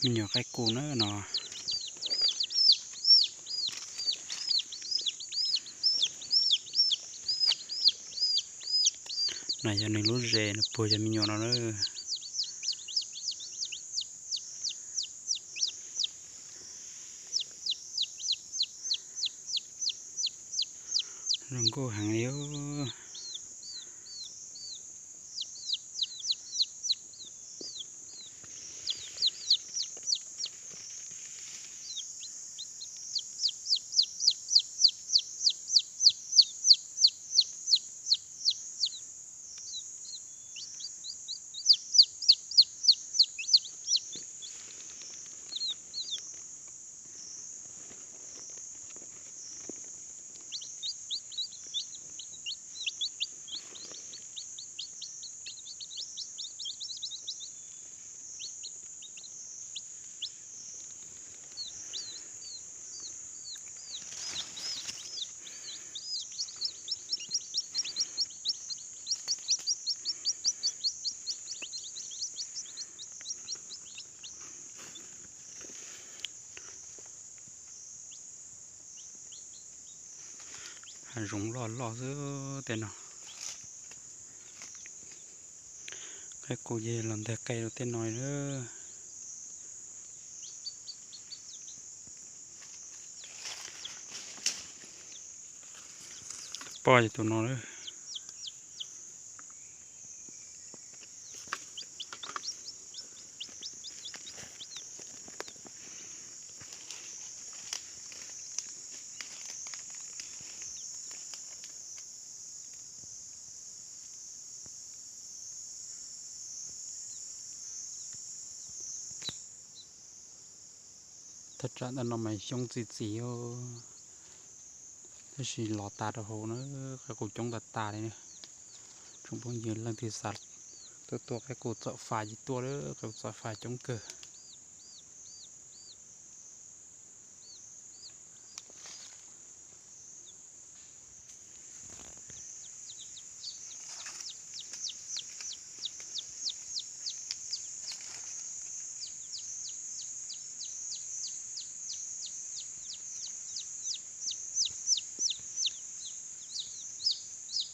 Me nyuam qaib qus na no. No yog nws lub zes, nws puag yog me nyuam no na. Zoo nkauj heev li. Hav zoov loj loj xwb tej no. Qaib qus ces los nteg qe rau tej no na. Tus poj yog tus no na. Thaj tsam ntawm no mas xyoob txi txiv, tab sis los tas rau hauv na, qaib qus coob tas tas li na. Tsoom phooj ywg leej twg xav tuaj tua qaib qus txawm fas ces tuaj, qaib qus txawm fas coob kawg.